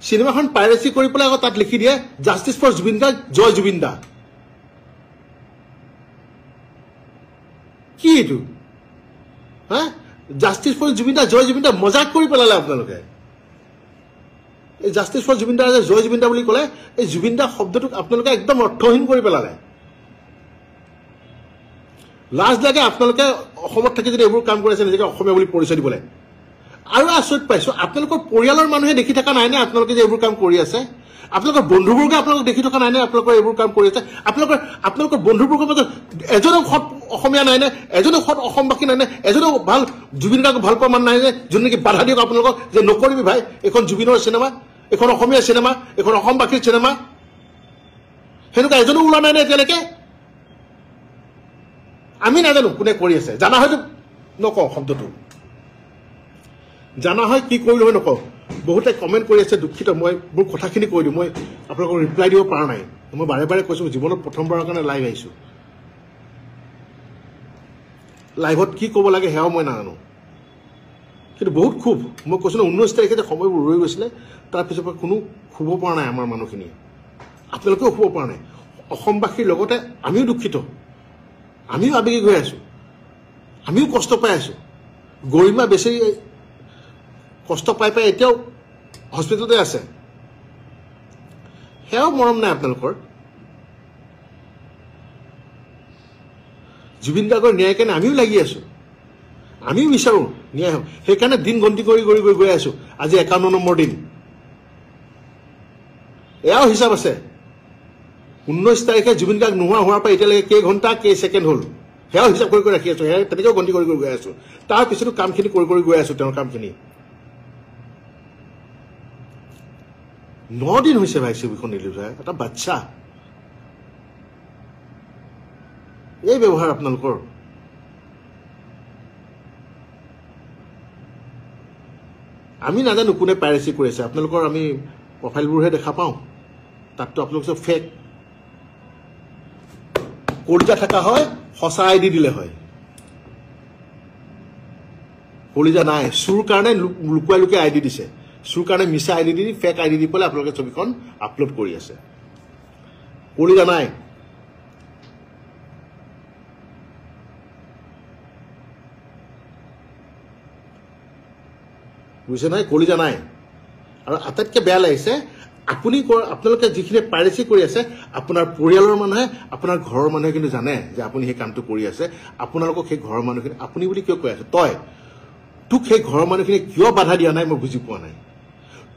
চিনেমাখন পাইৰেচি কৰি পেলাই আকৌ তাত লিখি দিয়ে জাষ্টিছ ফৰ জুবিন দা, জয় জুবিন দা। কি এইটো? হা, জাষ্টিছ ফৰ জুবিন দা, জয় জুবিন দা, মজাক কৰি পেলালে আপোনালোকে। এই জাষ্টিছ ফৰ জুবিন দা, জয় জুবিন দা বুলি ক'লে এই জুবিন দা শব্দটোক আপোনালোকে একদম অৰ্থহীন কৰি পেলালে। লাজ লাগে আপোনালোকে অসমত থাকি যদি এইবোৰ কাম কৰি আছে, নিজকে অসমীয়া বুলি পৰিচয় দিবলৈ। আৰু আচৰিত পাইছোঁ, আপোনালোকৰ পৰিয়ালৰ মানুহে দেখি থকা নাই নে আপোনালোকে যে এইবোৰ কাম কৰি আছে? আপোনালোকৰ বন্ধুবৰ্গে আপোনালোক দেখি থকা নাই নে আপোনালোকৰ এইবোৰ কাম কৰি আছে? আপোনালোকৰ বন্ধুবৰ্গৰ মাজত এজনো সৎ অসমীয়া নাই নে? এজনো সৎ অসমবাসী নাই নে? এজনো ভাল জুবিন গাৰ্গক ভাল পোৱা মানুহ নাই নে, যোন নেকি বাধা দিয়ক আপোনালোকক যে নকৰিবি ভাই, এইখন জুবিনৰ চিনেমা, এইখন অসমীয়া চিনেমা, এইখন অসমবাসীৰ চিনেমা? সেনেকুৱা এজনো ওলোৱা নাই নে এতিয়ালৈকে? আমি নাজানো কোনে কৰি আছে, জানা হয়তো নকওঁ শব্দটো, জানা হয় কি কৰিলোঁ হয় নকওঁ। বহুতে কমেণ্ট কৰি আছে, দুখিত, মই মোৰ কথাখিনি কৈ দিওঁ, মই আপোনালোকক ৰিপ্লাই দিব পৰা নাই। মই বাৰে বাৰে কৈছোঁ, জীৱনত প্ৰথমবাৰৰ কাৰণে লাইভ আহিছোঁ, লাইভত কি ক'ব লাগে সেয়াও মই নাজানো, কিন্তু বহুত ক্ষোভ। মই কৈছোঁ ন, 19 তাৰিখে যে সময়বোৰ ৰৈ গৈছিলে, তাৰপিছৰ পৰা কোনো শুব পৰা নাই আমাৰ মানুহখিনিয়ে, আপোনালোকেও শুব পৰা নাই। অসমবাসীৰ লগতে আমিও দুখিত, আমিও আৱেগিক হৈ আছোঁ, আমিও কষ্ট পাই আছোঁ। গৰিমা বেছি কষ্ট পাই পাই এতিয়াও হস্পিটেলতে আছে, সেয়াও মৰম নাই আপোনালোকৰ। জুবিন গাৰ্গৰ ন্যায় কাৰণে আমিও লাগি আছোঁ, আমিও বিচাৰোঁ ন্যায় হওক, সেইকাৰণে দিন গন্তি কৰি কৰি গৈ গৈ আছোঁ। আজি 51 নম্বৰ দিন, এয়াও হিচাপ আছে। 19 তাৰিখে জুবিন গাৰ্গ নোহোৱা হোৱাৰ পৰা এতিয়ালৈকে কেই ঘণ্টা কেই ছেকেণ্ড হ'ল, সেয়াও হিচাপ কৰি কৰি ৰাখি আছোঁ, সেয়া তেনেকৈও গন্তি কৰি কৰি গৈ আছোঁ। তাৰপিছতো কামখিনি কৰি কৰি গৈ আছোঁ, তেওঁৰ কামখিনি। 9 দিন হৈছে ভাই ছবিখন ৰিলিজ হয়, এটা বাচ্চা, এই ব্যৱহাৰ আপোনালোকৰ। আমি নাজানো কোনে পাইৰেচি কৰি আছে, আপোনালোকৰ আমি প্ৰফাইলবোৰহে দেখা পাওঁ, তাততো আপোনালোক চব ফেক। কলিজা থকা হয় সঁচা আই ডি দিলে হয়, কলিজা নাই, চুৰ কাৰণে লুকুৱাই লুকুৱাই আই ডি দিছে, চুৰ কাৰণে মিছা আই ডি দি, ফেক আই ডি দি পেলাই আপোনালোকে ছবিখন আপলোড কৰি আছে। কলিজা নাই। বুজিছে নহয়, কলিজা নাই। আৰু আটাইতকৈ বেয়া লাগিছে, আপুনি আপোনালোকে যিখিনি পাইৰেচি কৰি আছে, আপোনাৰ পৰিয়ালৰ মানুহে, আপোনাৰ ঘৰৰ মানুহে কিন্তু জানে যে আপুনি সেই কামটো কৰি আছে। আপোনালোকক সেই ঘৰৰ মানুহখিনি, আপুনি বুলি কিয় কৈ আছে, তই তোক সেই ঘৰৰ মানুহখিনি কিয় বাধা দিয়া নাই মই বুজি পোৱা নাই,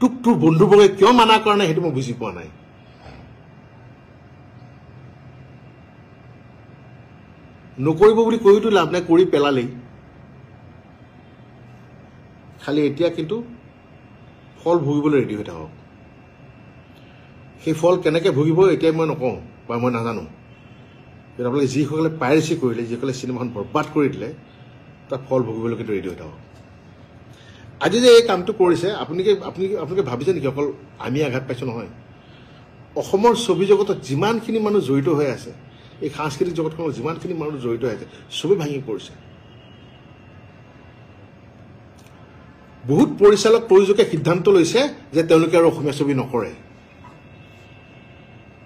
তোক তোৰ বন্ধুবৰ্গে কিয় মানা কৰা নাই সেইটো মই বুজি পোৱা নাই। নকৰিব বুলি কৈওতো লাভ নাই, কৰি পেলালেই। খালি এতিয়া কিন্তু ফল ভুগিবলৈ ৰেডি হৈ থাকক। সেই ফল কেনেকৈ ভুগিব এতিয়া মই নকওঁ বা মই নাজানো, কিন্তু আপোনালোকে যিসকলে পাইৰেচি কৰিলে, যিসকলে চিনেমাখন বৰবাদ কৰি দিলে, তাৰ ফল ভুগিবলৈ কিন্তু ৰেডি হৈ থাকক। আজি যে এই কামটো কৰিছে, আপোনালোকে ভাবিছে নেকি অকল আমি আঘাত পাইছোঁ? নহয়, অসমৰ ছবি জগতত যিমানখিনি মানুহ জড়িত হৈ আছে, এই সাংস্কৃতিক জগতখনত যিমানখিনি মানুহ জড়িত হৈ আছে, ছবি ভাঙি পৰিছে। বহুত পৰিচালক প্ৰযোজকে সিদ্ধান্ত লৈছে যে তেওঁলোকে আৰু অসমীয়া ছবি নকৰে।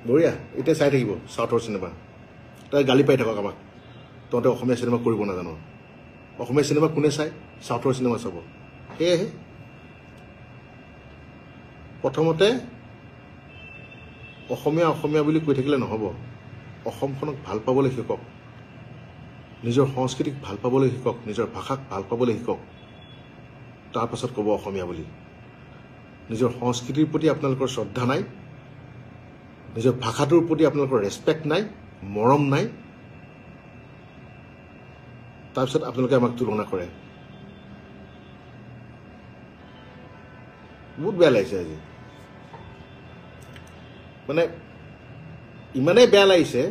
বঢ়িয়া, এতিয়া চাই থাকিব চাউথৰ চিনেমা, তাই গালি পাই থাকক আমাক, তহঁতে অসমীয়া চিনেমা কৰিব নাজানো। অসমীয়া চিনেমা কোনে চায়? চাউথৰ চিনেমা চাব। সেয়েহে প্ৰথমতে অসমীয়া অসমীয়া বুলি কৈ থাকিলে নহ'ব, অসমখনক ভাল পাবলৈ শিকক, নিজৰ সংস্কৃতিক ভাল পাবলৈ শিকক, নিজৰ ভাষাক ভাল পাবলৈ শিকক, তাৰপাছত ক'ব অসমীয়া বুলি। নিজৰ সংস্কৃতিৰ প্ৰতি আপোনালোকৰ শ্ৰদ্ধা নাই, নিজৰ ভাষাটোৰ প্ৰতি আপোনালোকৰ ৰেচপেক্ট নাই, মৰম নাই, তাৰপিছত আপোনালোকে আমাক তুলনা কৰে। বহুত বেয়া লাগিছে আজি, মানে ইমানেই বেয়া লাগিছে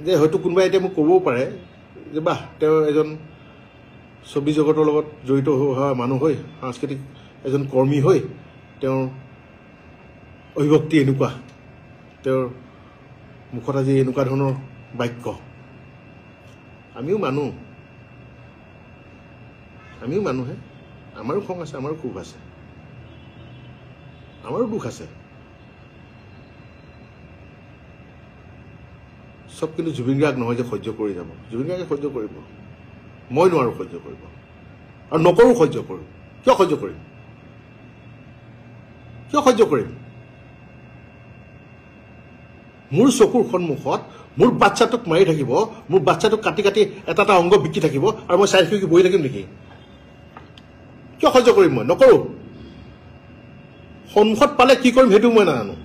যে হয়তো কোনোবাই এতিয়া মোক ক'বও পাৰে যে বাহ, তেওঁ এজন ছবি জগতৰ লগত জড়িত হোৱা মানুহ হৈ, সাংস্কৃতিক এজন কৰ্মী হৈ তেওঁৰ অভিব্যক্তি এনেকুৱা, তেওঁৰ মুখত আজি এনেকুৱা ধৰণৰ বাক্য। আমিও মানুহ, আমিও মানুহে। আমাৰো খং আছে, আমাৰো ক্ষোভ আছে, আমাৰো দুখ আছে। চব কিন্তু জুবিন গাৰ্গ নহয় যে সহ্য কৰি যাব। জুবিন গাৰ্গে সহ্য কৰিব, মই নোৱাৰোঁ সহ্য কৰিব, আৰু নকৰোঁ সহ্য কৰোঁ। কিয় সহ্য কৰিম? কিয় সহ্য কৰিম? মোৰ চকুৰ সন্মুখত মোৰ বাচ্ছাটোক মাৰি থাকিব, মোৰ বাচ্ছাটোক কাটি কাটি এটা এটা অংগ বিকি থাকিব, আৰু মই চাই থাকি বহি থাকিম নেকি? কিয় সহ্য কৰিম? মই নকৰোঁ। সন্মুখত পালে কি কৰিম সেইটো মই নাজানো।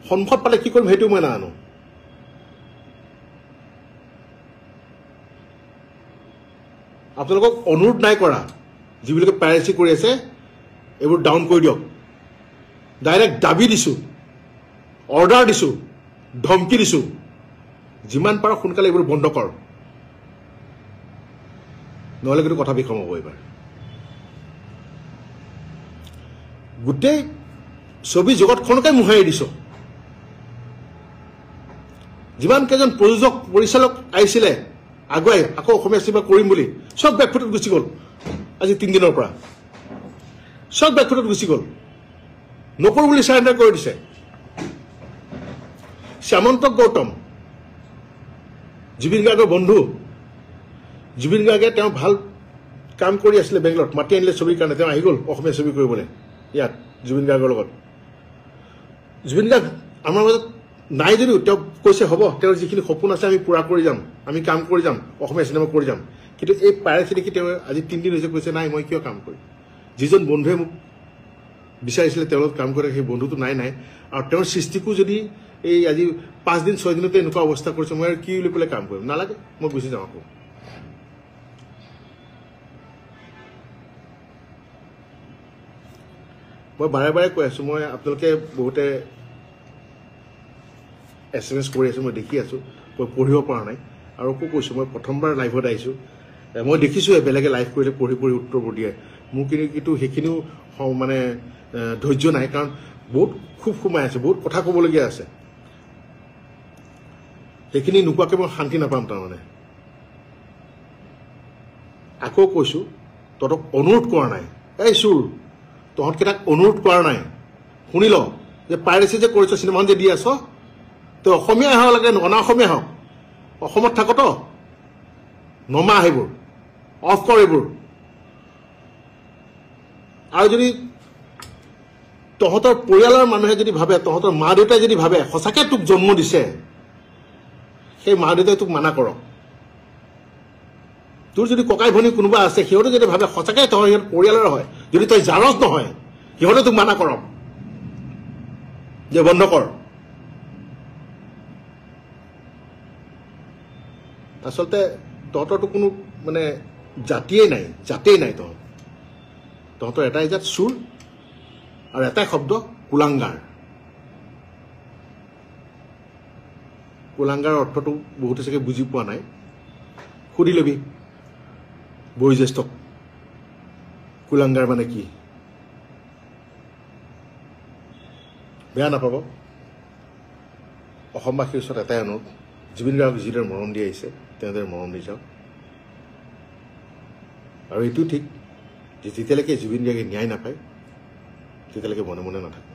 সন্মুখত পালে কি কৰিম সেইটো মই নাজানো। আপোনালোকক অনুৰোধ নাই কৰা, যিবিলাকে পাইৰেচি কৰি আছে এইবোৰ ডাউন কৰি দিয়ক। ডাইৰেক্ট দাবী দিছোঁ, অৰ্ডাৰ দিছোঁ, ধমকি দিছোঁ, যিমান পাৰ সোনকালে এইবোৰ বন্ধ কৰ, নহ'লে কিন্তু কথা বিষম হ'ব। এইবাৰ গোটেই ছবি জগতখনকে মোহাৰি দিছোঁ। যিমান কেইজন প্ৰযোজক পৰিচালক আহিছিলে আগুৱাই আকৌ অসমীয়া চিনেমা কৰিম বুলি, চব বেকফুটত গুচি গ'ল। আজি 3 দিনৰ পৰা চব বেকফুটত গুচি গ'ল, নকৰোঁ বুলি চাৰেণ্ডাৰ কৰি দিছে। শ্যামন্তক গৌতম, জুবিন গাৰ্গৰ বন্ধু, জুবিন গাৰ্গে তেওঁ ভাল কাম কৰি আছিলে বেংগলত, মাতি আনিলে ছবিৰ কাৰণে, তেওঁ আহি গ'ল অসমীয়া ছবি কৰিবলৈ ইয়াত জুবিন গাৰ্গৰ লগত। জুবিন গাৰ্গ আমাৰ মাজত নাই যদিও তেওঁ কৈছে হ'ব, তেওঁৰ যিখিনি সপোন আছে আমি পূৰা কৰি যাম, আমি কাম কৰি যাম, অসমীয়া চিনেমা কৰি যাম। কিন্তু এই পাইৰেচি দেখি তেওঁ আজি 3 দিন হৈছে কৈছে নাই, মই কিয় কাম কৰিম? যিজন বন্ধুৱে মোক বিচাৰিছিলে তেওঁৰ লগত কাম কৰে, সেই বন্ধুটো নাই নাই। আৰু তেওঁৰ সৃষ্টিকো যদি এই আজি 5 দিন 6 দিনতে এনেকুৱা অৱস্থা কৰিছে, মই আৰু কি বুলি পেলাই কাম কৰিম? নালাগে, মই গুচি যাওঁ আকৌ। মই বাৰে বাৰে কৈ আছোঁ, মই আপোনালোকে বহুতে SMS কৰি আছোঁ, মই দেখি আছোঁ, মই পঢ়িব পৰা নাই। আৰু আকৌ কৈছোঁ, মই প্ৰথমবাৰ লাইভত আহিছোঁ, মই দেখিছোঁ বেলেগে লাইভ কৰিলে পঢ়ি পঢ়ি উত্তৰবোৰ দিয়ে। মোৰ কিন্তু সেইখিনিও মানে ধৈৰ্য নাই, কাৰণ বহুত খুব সোমাই আছে, বহুত কথা ক'বলগীয়া আছে, সেইখিনি নোকোৱাকৈ মই শান্তি নাপাম। তাৰমানে আকৌ কৈছোঁ, তহঁতক অনুৰোধ কৰা নাই, এই চুৰ তহঁতকেইটাক অনুৰোধ কৰা নাই, শুনি ল যে পাইৰেচি যে কৰিছ, চিনেমাখন যে দি আছ, তই অসমীয়া হওক লাগে অনা অসমীয়া হওক, অসমত থাক তো, নমা সেইবোৰ, অফ কৰ এইবোৰ। আৰু যদি তহঁতৰ পৰিয়ালৰ মানুহে যদি ভাবে, তহঁতৰ মা দেউতাই যদি ভাবে সঁচাকৈ তোক জন্ম দিছে, সেই মা দেউতাই তোক মানা কৰক। তোৰ যদি ককাই ভনী কোনোবা আছে, সিহঁতে যদি ভাবে সঁচাকৈ তই সিহঁত পৰিয়ালৰ হয়, যদি তই জাৰজ নহয়, সিহঁতে তোক মানা কৰক যে বন্ধ কৰ। আচলতে তহঁতৰতো কোনো মানে জাতিয়েই নাই, জাতেই নাই তহঁত। তহঁতৰ এটাই জাত চুৰ, আৰু এটাই শব্দ কুলাংগাৰ। কুলাংগাৰ অৰ্থটো বহুতে চাগে বুজি পোৱা নাই, সুধি ল'বি বয়োজ্যেষ্ঠক কুলাংগাৰ মানে কি। বেয়া নাপাব, অসমবাসীৰ ওচৰত এটাই অনুৰোধ, জুবিন গাৰ্গক যিদৰে মৰম দি আহিছে তেনেদৰে মৰম দি যাওক। আৰু এইটো ঠিক যে যেতিয়ালৈকে জুবিন গাৰ্গে ন্যায় নাপায় তেতিয়ালৈকে মনে মনে নাথাকো।